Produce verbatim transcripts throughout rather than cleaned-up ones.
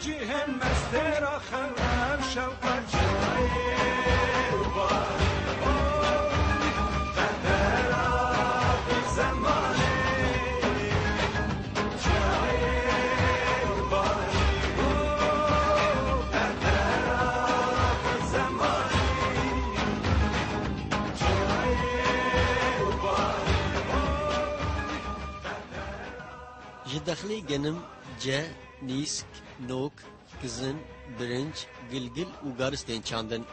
Cihên mestê ra xew ev şewqe çayê û barî, o qedera bi zemanê. Çayê û barî, o qedera bi zemanê. Çayê û barî, o qedera. Ji dexlê genim, ce, nîsk, nok, kizin, birinc, gilgil û garis tên çandin.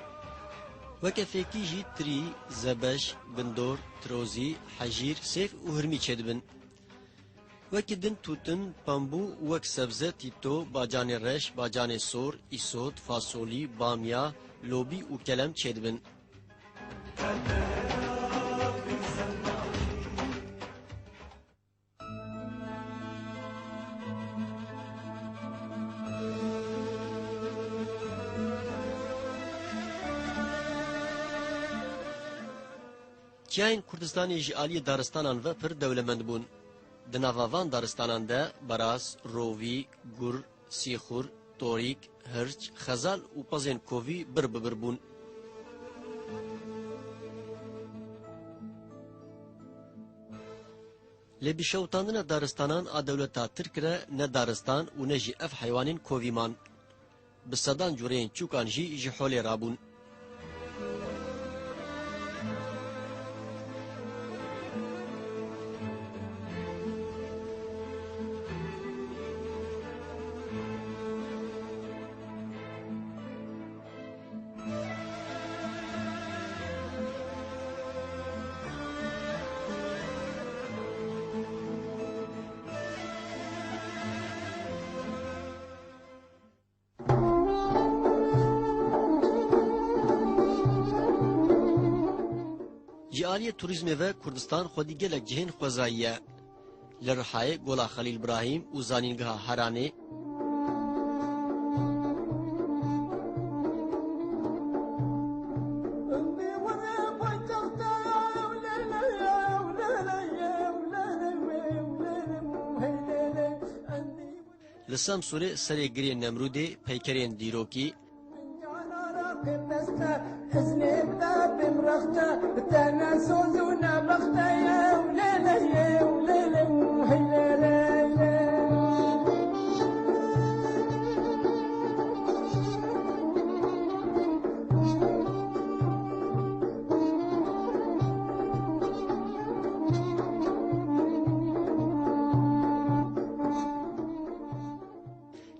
Weke fêkî jî tirî, zebeş, gindor, tirozî, hejîr, sêv û hirmî çêdibin. Wekî din tûtin, pembû û wek sebze, tîto, bacanê reş, bacanê sor, îsot, fasolî, bamya, lobî û kelem çêdibin. Çiyayên Kurdistanê ji aliyê daristanan ve pir dewlemend bûn. Di nava van daristanan de beraz, rovî, gur, sîxur, torîk, hirç, xezal û pezên kovî bir bi bir bûn. Lê bi şewitandina daristanan a dewleta Tirk re ne daristan û ne jî ev heywanên kovî man. Bi sedan cureyên çûkan jî ji holê rabûn. Ji aliyê turîzmê ve Kurdistan xwedî gelek cihên xwezayî ye. Li Rihayê Gola Xelîl Birahîm û Zanîngeha Heranê, Li Semsûrê serê girê Nemrûdê peykerên dîrokî.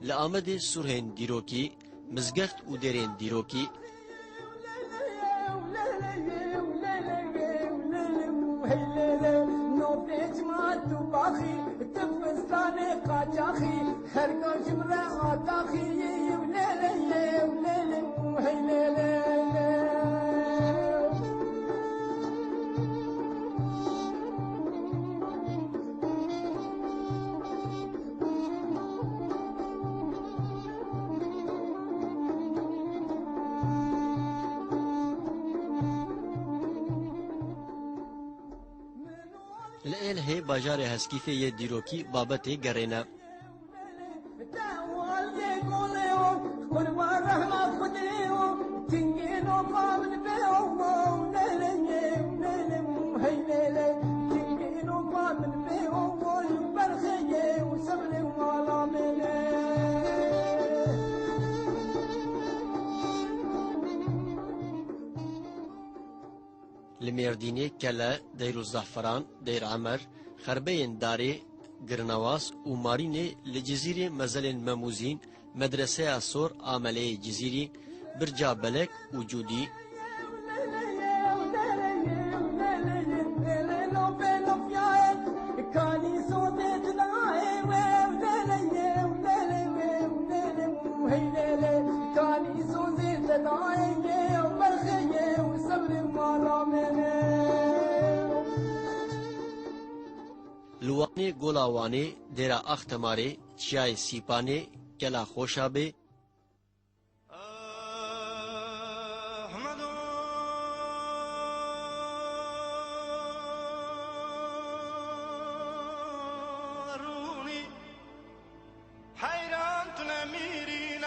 Li Amedê surhên dîrokî, mizgeft û dêrên dîrokî. Li Êlihê bajarê Heskîfê yê dîrokî babetê gerê ne. Li Mêrdînê Kele, Deyr û Zehferan, Deyr Emer, Xerbeyên Darê, Girnewas û Marînê, li Cizîrê mezelên Memûzîn, Medreseya Sor a Meleyê Cizîrî, Birca Belek û Cûdî. Li Wanê Gola Wanê, Dêra Axtemarê, Çiyayê Sîpanê, Kela Xoşabê,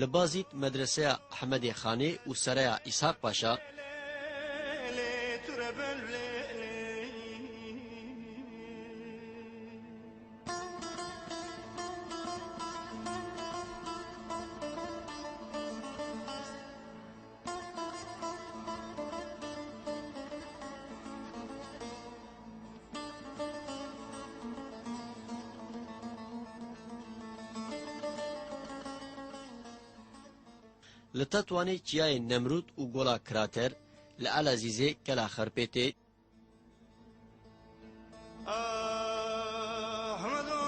Li Bazîd medreseya Ehmedê Xanê û seraya Îshaq Paşa, li Tetwanê çiyayê Nemrûd û gola Krater, li Elezîzê kela Xerpêtê, Ahmedo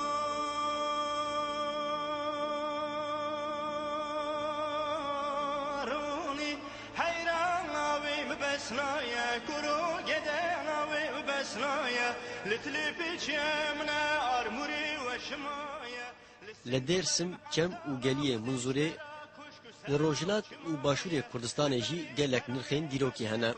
Rûnî, heyran navê min besnaye, kuro gede navê min besnaye, li tilê pêçê min e armûrê weşmaye. Li Dêrsim, Çem û Geliyê Munzurê, li Rojhilat û Başûrê Kurdistanê jî gelek nirxên dîrokî hene.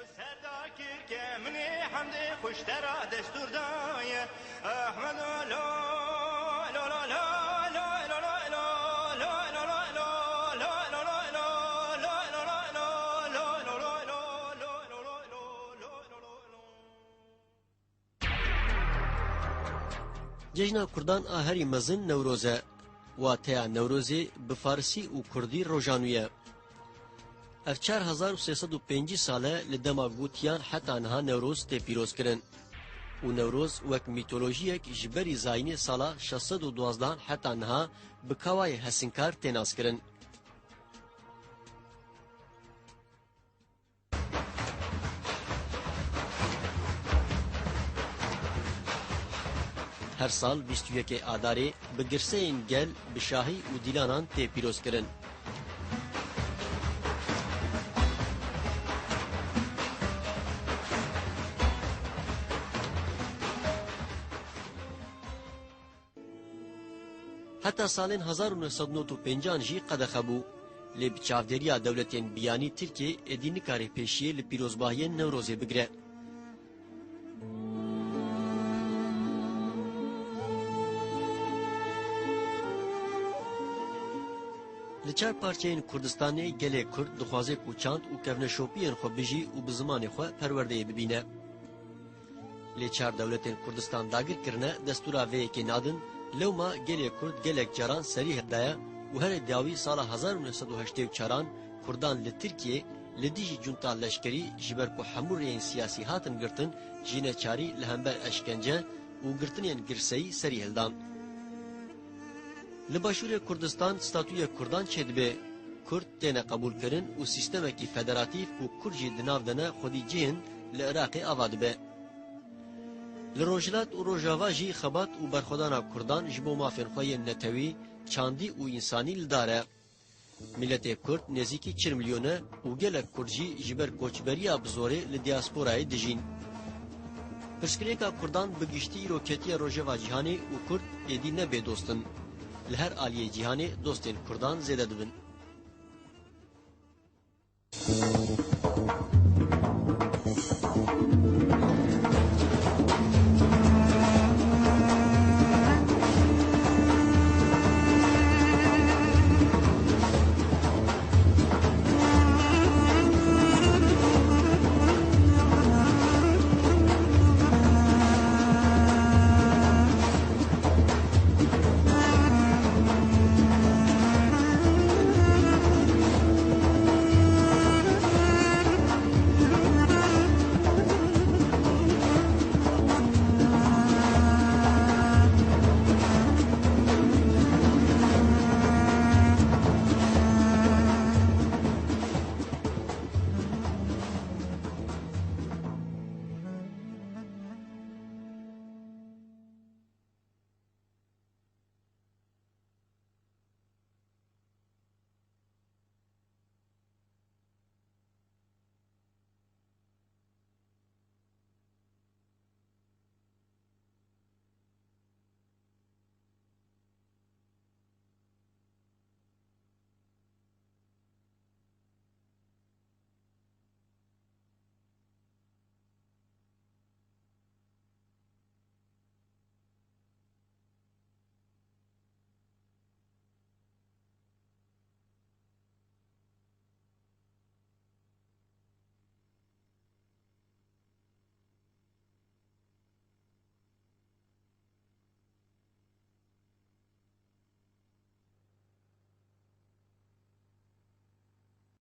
Cejna Kurdan a herî mezin Newroz e. Wateya Newrozê bi farisî û kurdî roja nû ye. Ev çar hezar û sê sed û pêncî sal e li dema gotiyan heta niha Newroz tê pîrozkirin. Û Newroz wek mîtolojiyek ji berî zayînê sala şeş sed û duwazdeh heta niha bi kawayê hesinkar tê naskirin. Her sal bîst û yekê Adarê bi girseyên gel, bi şahî û dîlanan tê pîrozkirin. Heta salên hezar û neh sed û nod û pêncan jî qedexe bû. Lê bi çavdêriya dewletên biyanî Tirkiyê êdî nikare pêşiyê li pîrozbahiyên Newrozê bigire. Li çar parçeyên Kurdistanê gelê Kurd dixwaze ku çand û kevneşopiyên xwe bijî û bi zimanê xwe perwerdeyê bibîne. Lê çar dewletên Kurdistan dagir kirine, destûra vê yekê nadin, lewma gelê Kurd gelek caran serî hildaye û herê dawî sala hezar û neh sed û heştê û çaran Kurdan li Tirkiyê li dijî cunta leşkerî, ji ber ku hemû rêyên siyasî hatin girtin, ji neçarî li hember eşkence û girtinên girseyî serî hildan. Li Başûrê Kurdistan statûyê Kurdan çêdibe. Kurd têne qebûlkirin û sîstemekî federatîf ku Kurd jî di nav de ne xwedî cihên li Iraqê ava dibe. Li Rojhilat û Rojava jî xebat û berxwedana Kurdan ji bo mafên xwe yên netewî, çandî û însanî li dar e. Miletê Kurd nêzîkî çil milyon e û gelek Kurd jî ji ber koçberiya bi zorê li diasporayê dijîn. Pirsgirêka Kurdan bi giştî îro ketiye rojeva cîhanê û Kurd êdî ne bêdost in. Li her aliyê cîhanê dostên Kurdan zêde dibin.